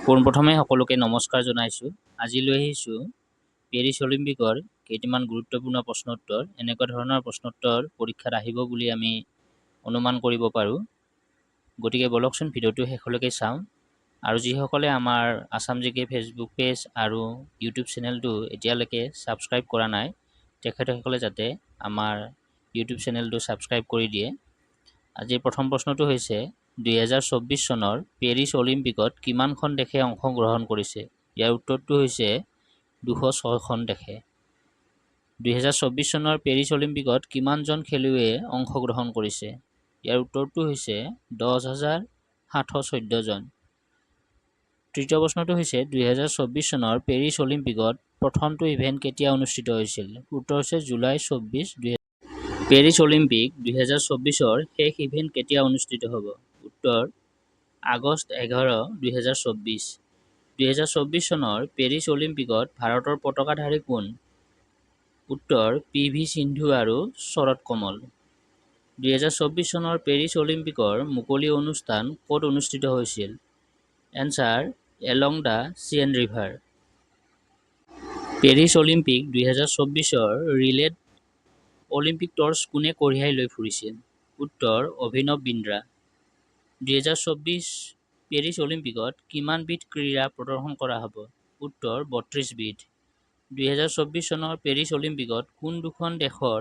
পোনপ্ৰথমে সকলোকে নমস্কাৰ জনাইছোঁ। আজি লৈ আহিছোঁ পেৰিছ অলিম্পিকৰ কেইটামান গুৰুত্বপূৰ্ণ প্ৰশ্নোত্তৰ। এনেকুৱা ধৰণৰ প্ৰশ্নোত্তৰ পৰীক্ষাত আহিব বুলি আমি অনুমান কৰিব পাৰোঁ। গতিকে ব'লকচোন, ভিডিঅ'টো শেষলৈকে চাওঁ। আৰু যিসকলে আমাৰ আছাম জি কে ফেচবুক পেজ আৰু ইউটিউব চেনেলটো এতিয়ালৈকে ছাবস্ক্ৰাইব কৰা নাই, তেখেতসকলে যাতে আমাৰ ইউটিউব চেনেলটো ছাবস্ক্ৰাইব কৰি দিয়ে। আজিৰ প্ৰথম প্ৰশ্নটো হৈছে, 2024 চনৰ পেৰিছ অলিম্পিকত কিমানখন দেশে অংশগ্ৰহণ কৰিছে? ইয়াৰ উত্তৰটো হৈছে 206খন দেশে। 2024 চনৰ পেৰিছ অলিম্পিকত কিমানজন খেলুৱৈয়ে অংশগ্ৰহণ কৰিছে? ইয়াৰ উত্তৰটো হৈছে 10,714জন। তৃতীয় প্ৰশ্নটো হৈছে, 2024 চনৰ পেৰিছ অলিম্পিকত প্ৰথমটো ইভেণ্ট কেতিয়া অনুষ্ঠিত হৈছিল? উত্তৰ হৈছে জুলাই 24, 2। পেৰিছ অলিম্পিক 2024ৰ শেষ ইভেণ্ট কেতিয়া অনুষ্ঠিত হ'ব? উত্তৰ আগষ্ট 11, 2024। 2024 চনৰ পেৰিছ অলিম্পিকত ভাৰতৰ পতাকাধাৰী কোন? উত্তৰ পি ভি সিন্ধু আৰু শৰৎ কমল। 2024 চনৰ পেৰিছ অলিম্পিকৰ মুকলি অনুষ্ঠান ক'ত অনুষ্ঠিত হৈছিল? Answer along the Seine River। Paris Olympic 2024ৰ ৰিলেত Olympic torch কোনে কঢ়িয়াই লৈ ফুৰিছিল? উত্তৰ অভিনৱ বিন্দ্ৰা। 2024 পেৰিছ অলিম্পিকত কিমানবিধ ক্ৰীড়া প্ৰদৰ্শন কৰা হ'ব? উত্তৰ 32বিধ। 2024 চনৰ পেৰিছ অলিম্পিকত কোন দুখন দেশৰ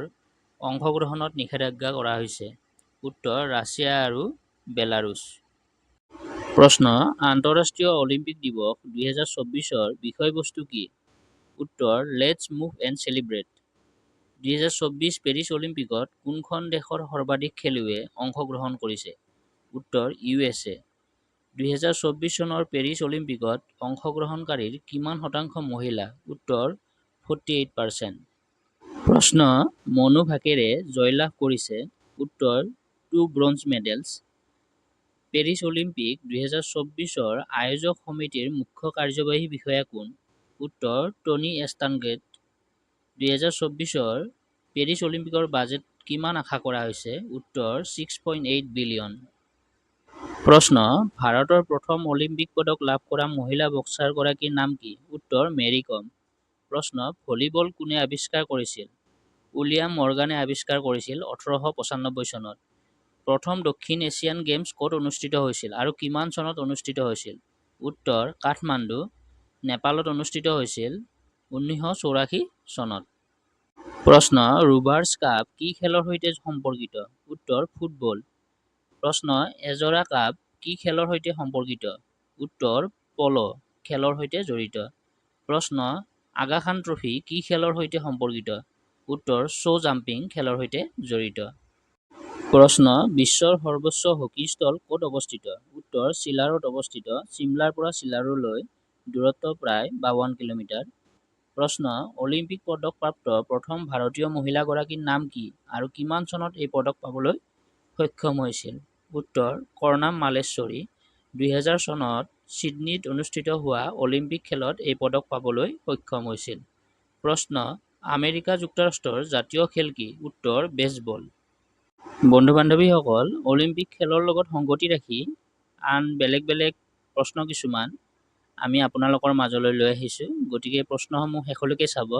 অংশগ্ৰহণত নিষেধাজ্ঞা কৰা হৈছে? উত্তৰ ৰাছিয়া আৰু বেলাৰুছ। প্ৰশ্ন, আন্তঃৰাষ্ট্ৰীয় অলিম্পিক দিৱস 2024ৰ বিষয়বস্তু কি? উত্তৰ Let's move and celebrate। 2024 Paris অলিম্পিকত কোনখন দেশৰ সৰ্বাধিক খেলুৱৈয়ে অংশগ্ৰহণ কৰিছে? উত্তৰ ইউ.এছ.এ। 2024 চনৰ পেৰিছ অলিম্পিকত অংশগ্ৰহণকাৰীৰ কিমান শতাংশ মহিলা? উত্তৰ 48%। প্ৰশ্ন, মনু ভাকেৰে জয়লাভ কৰিছে? উত্তৰ two bronze medals। Paris Olympic 2024ৰ আয়োজক সমিতিৰ মুখ্য কাৰ্যবাহী বিষয়া কোন? উত্তৰ টনি এষ্টানগেট। 2024ৰ পেৰিছ অলিম্পিকৰ বাজেট কিমান আশা কৰা হৈছে? উত্তৰ 6.8 বিলিয়ন। প্ৰশ্ন, ভাৰতৰ প্ৰথম অলিম্পিক পদক লাভ কৰা মহিলা বক্সাৰগৰাকীৰ নাম কি? উত্তৰ মেৰী কম। প্ৰশ্ন, ভলীবল কোনে আৱিষ্কাৰ কৰিছিল? উইলিয়াম মৰ্গানে আৱিষ্কাৰ কৰিছিল 1895 চনত। প্ৰথম দক্ষিণ এছিয়ান গেমছ ক'ত অনুষ্ঠিত হৈছিল আৰু কিমান চনত অনুষ্ঠিত হৈছিল? উত্তৰ কাঠমাণ্ডু, নেপালত অনুষ্ঠিত হৈছিল 1984 চনত। প্ৰশ্ন, ৰোভাৰ্ছ কাপ কি খেলৰ সৈতে সম্পৰ্কিত? উত্তৰ ফুটবল। প্ৰশ্ন, এজৰা কাপ কি খেলৰ সৈতে সম্পৰ্কিত? উত্তৰ পল' খেলৰ সৈতে জড়িত। প্ৰশ্ন, আগা খান ট্ৰফী কি খেলৰ সৈতে সম্পৰ্কিত? উত্তৰ শ্ব' জাম্পিং খেলৰ সৈতে জড়িত। প্ৰশ্ন, বিশ্বৰ সৰ্বোচ্চ হকী স্থল ক'ত অৱস্থিত? উত্তৰ চিলাৰত অৱস্থিত। চিমলাৰ পৰা চিলাৰলৈ দূৰত্ব প্ৰায় 52 কিলোমিটাৰ। প্ৰশ্ন, অলিম্পিক পদকপ্ৰাপ্ত প্ৰথম ভাৰতীয় মহিলাগৰাকীৰ নাম কি আৰু কিমান চনত এই পদক পাবলৈ সক্ষম হৈছিল? উত্তৰ কৰ্ণাম মালেশ্বৰী, 2000 চনত ছিডনীত অনুষ্ঠিত হোৱা অলিম্পিক খেলত এই পদক পাবলৈ সক্ষম হৈছিল। প্ৰশ্ন, আমেৰিকা যুক্তৰাষ্ট্ৰৰ জাতীয় খেল কি? উত্তৰ বেছবল। বন্ধু বান্ধৱীসকল, অলিম্পিক খেলৰ লগত সংগতি ৰাখি আন বেলেগ বেলেগ প্ৰশ্ন কিছুমান আমি আপোনালোকৰ মাজলৈ লৈ আহিছোঁ। গতিকে প্ৰশ্নসমূহ শেষলৈকে চাব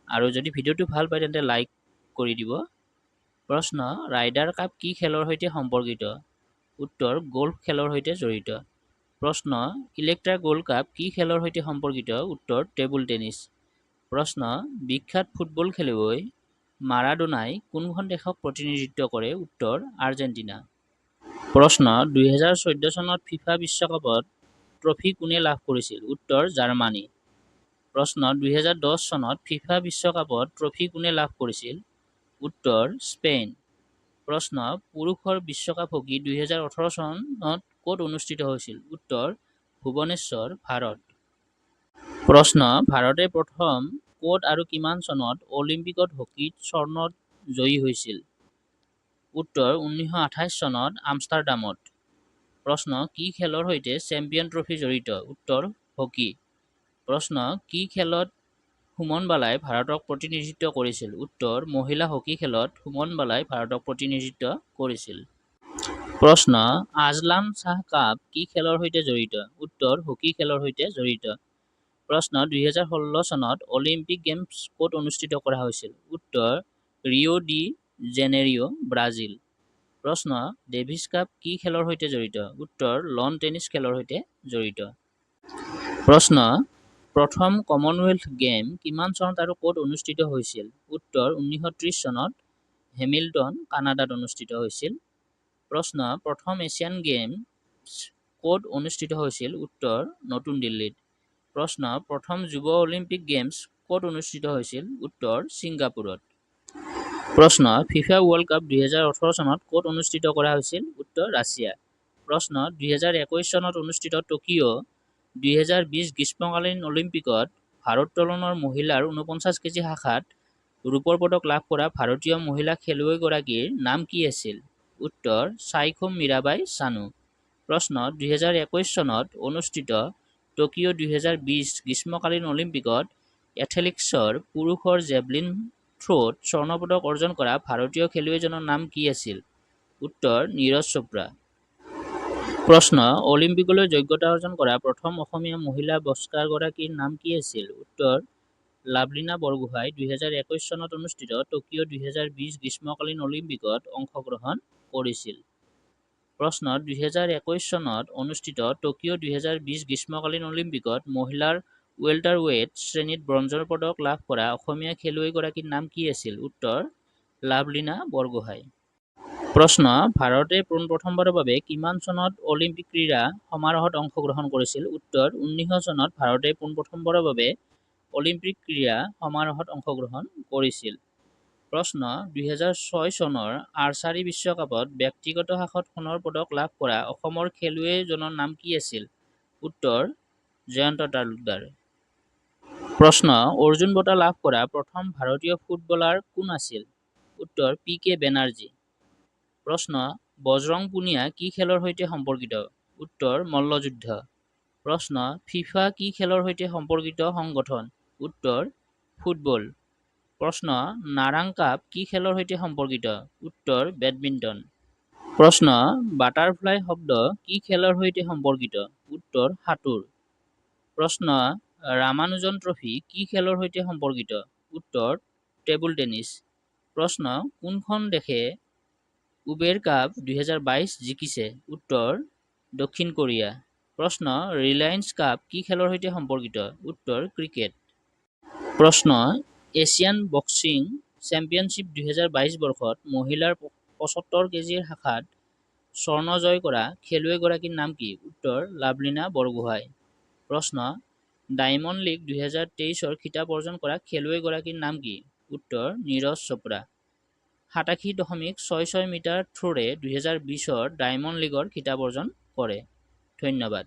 আৰু যদি ভিডিঅ'টো ভাল পায়, তেন্তে লাইক কৰি দিব। প্ৰশ্ন, ৰাইডাৰ কাপ কি খেলৰ সৈতে সম্পৰ্কিত? উত্তৰ গ'ল্ফ খেলৰ সৈতে জড়িত। প্ৰশ্ন, ইলেক্ট্ৰা গোল্ড কাপ কি খেলৰ সৈতে সম্পৰ্কিত? উত্তৰ টেবুল টেনিছ। প্ৰশ্ন, বিখ্যাত ফুটবল খেলুৱৈ মাৰাডোনাই কোনখন দেশক প্ৰতিনিধিত্ব কৰে? উত্তৰ আৰ্জেণ্টিনা। প্ৰশ্ন, 2014 চনত ফিফা বিশ্বকাপত ট্ৰফী কোনে লাভ কৰিছিল? উত্তৰ জাৰ্মানী। প্ৰশ্ন, 2010 চনত ফিফা বিশ্বকাপত ট্ৰফী কোনে লাভ কৰিছিল? উত্তৰ স্পেইন। প্ৰশ্ন, পুৰুষৰ বিশ্বকাপ হকী 2018 চনত ক'ত অনুষ্ঠিত হৈছিল? উত্তৰ ভুৱনেশ্বৰ, ভাৰত। প্ৰশ্ন, ভাৰতে প্ৰথম ক'ত আৰু কিমান চনত অলিম্পিকত হকীত স্বৰ্ণত জয়ী হৈছিল? উত্তৰ 1928 চনত আমষ্টাৰডামত। প্ৰশ্ন, কি খেলৰ সৈতে চেম্পিয়ন ট্ৰফী জড়িত? উত্তৰ হকী। প্ৰশ্ন, কি খেলত সুমন বালাই ভাৰতক প্ৰতিনিধিত্ব কৰিছিল? উত্তৰ মহিলা হকী খেলত সুমন বালাই ভাৰতক প্ৰতিনিধিত্ব কৰিছিল। প্ৰশ্ন, আজলান শ্বাহ কাপ কি খেলৰ সৈতে জড়িত? উত্তৰ, হকী খেলৰ সৈতে জড়িত। প্ৰশ্ন, 2016 চনত অলিম্পিক গেমছ ক'ত অনুষ্ঠিত কৰা হৈছিল? উত্তৰ, ৰিঅ' ডি জেনেৰিঅ', ব্ৰাজিল। প্ৰশ্ন, ডেভিছ কাপ কি খেলৰ সৈতে জড়িত? উত্তৰ, লন টেনিছ খেলৰ সৈতে জড়িত। প্ৰশ্ন, প্ৰথম কমনৱেলথ গেম কিমান চনত আৰু ক'ত অনুষ্ঠিত হৈছিল? উত্তৰ, 1930 চনত হেমিল্টন, কানাডাত অনুষ্ঠিত হৈছিল। প্ৰশ্ন, প্ৰথম এছিয়ান গেমছ ক'ত অনুষ্ঠিত হৈছিল? উত্তৰ, নতুন দিল্লীত। প্ৰশ্ন, প্ৰথম যুৱ অলিম্পিক গেমছ ক'ত অনুষ্ঠিত হৈছিল? উত্তৰ, ছিংগাপুৰত। প্ৰশ্ন, ফিফা ৱৰ্ল্ড কাপ 2018 চনত ক'ত অনুষ্ঠিত কৰা হৈছিল? উত্তৰ, ৰাছিয়া। প্ৰশ্ন, 2021 চনত অনুষ্ঠিত টকিঅ' 2020 গ্ৰীষ্মকালীন অলিম্পিকত ভাৰোত্তোলনৰ মহিলাৰ 49 কেজি শাখাত ৰূপৰ পদক লাভ কৰা ভাৰতীয় মহিলা খেলুৱৈগৰাকীৰ নাম কি আছিল? উত্তৰ, চাইখোম মীৰাবাই চানু। প্ৰশ্ন, 2021 চনত অনুষ্ঠিত টকিঅ' 2020 গ্ৰীষ্মকালীন অলিম্পিকত এথলেটিকছৰ পুৰুষৰ জেভলিন থ্ৰোত স্বৰ্ণ পদক অৰ্জন কৰা ভাৰতীয় খেলুৱৈজনৰ নাম কি আছিল? উত্তৰ, নীৰজ চোপ্ৰা। প্ৰশ্ন, অলিম্পিকলৈ যোগ্যতা অৰ্জন কৰা প্ৰথম অসমীয়া মহিলা বক্সাৰগৰাকীৰ নাম কি আছিল? উত্তৰ, লাভলীনা বৰগোহাঁই 2021 চনত অনুষ্ঠিত টকিঅ' 2020 গ্ৰীষ্মকালীন অলিম্পিকত অংশগ্ৰহণ কৰিছিল। প্ৰশ্ন, 2021 চনত অনুষ্ঠিত টকিঅ' 2020 গ্ৰীষ্মকালীন অলিম্পিকত মহিলাৰ ৱেল্টাৰৱেইট শ্ৰেণীত ব্ৰঞ্জৰ পদক লাভ কৰা অসমীয়া খেলুৱৈগৰাকীৰ নাম কি আছিল? উত্তৰ, লাভলীনা বৰগোহাঁই। প্ৰশ্ন, ভাৰতে পোনপ্ৰথমবাৰৰ বাবে কিমান চনত অলিম্পিক ক্ৰীড়া সমাৰোহত অংশগ্ৰহণ কৰিছিল? উত্তৰ, 1900 চনত ভাৰতে পোনপ্ৰথমবাৰৰ বাবে অলিম্পিক ক্ৰীড়া সমাৰোহত অংশগ্ৰহণ কৰিছিল। প্ৰশ্ন, 2006 চনৰ আৰ্চাৰী বিশ্বকাপত ব্যক্তিগত শাখাত সোণৰ পদক লাভ কৰা অসমৰ খেলুৱৈজনৰ নাম কি আছিল? উত্তৰ, জয়ন্ত তালুকদাৰ। প্ৰশ্ন, অৰ্জুন বঁটা লাভ কৰা প্ৰথম ভাৰতীয় ফুটবলাৰ কোন আছিল? উত্তৰ, পি কে বেনাৰ্জী। প্ৰশ্ন, বজৰং পুনিয়া কি খেলৰ সৈতে সম্পৰ্কিত? উত্তৰ, মল্লযুদ্ধ। প্ৰশ্ন, ফিফা কি খেলৰ সৈতে সম্পৰ্কিত সংগঠন? উত্তৰ, ফুটবল। প্ৰশ্ন, নাৰাং কাপ কি খেলৰ সৈতে সম্পৰ্কিত? উত্তৰ, বেডমিণ্টন। প্ৰশ্ন, বাটাৰফ্লাই শব্দ কি খেলৰ সৈতে সম্পৰ্কিত? উত্তৰ, সাঁতোৰ। প্ৰশ্ন, ৰামানুজন ট্ৰফী কি খেলৰ সৈতে সম্পৰ্কিত? উত্তৰ, টেবুল টেনিছ। প্ৰশ্ন, কোনখন দেশে উবেৰ কাপ 2022 জিকিছে? উত্তৰ, দক্ষিণ কোৰিয়া। প্ৰশ্ন, ৰিলায়েন্স কাপ কি খেলৰ সৈতে সম্পৰ্কিত? উত্তৰ, ক্ৰিকেট। প্ৰশ্ন, এছিয়ান বক্সিং চেম্পিয়নশ্বিপ 2022 বৰ্ষত মহিলাৰ 75 কেজিৰ শাখাত স্বৰ্ণ জয় কৰা খেলুৱৈগৰাকীৰ নাম কি? উত্তৰ, লাভলীনা বৰগোহাঁই। প্ৰশ্ন, ডায়মণ্ড লীগ 2023ৰ খিতাপ অৰ্জন কৰা খেলুৱৈগৰাকীৰ নাম কি? উত্তৰ, নীৰজ চোপ্ৰা। 87.66 মিটাৰ থ্ৰোৰে 2020ৰ ডায়মণ্ড লীগৰ খিতাপ অৰ্জন কৰে। ধন্যবাদ।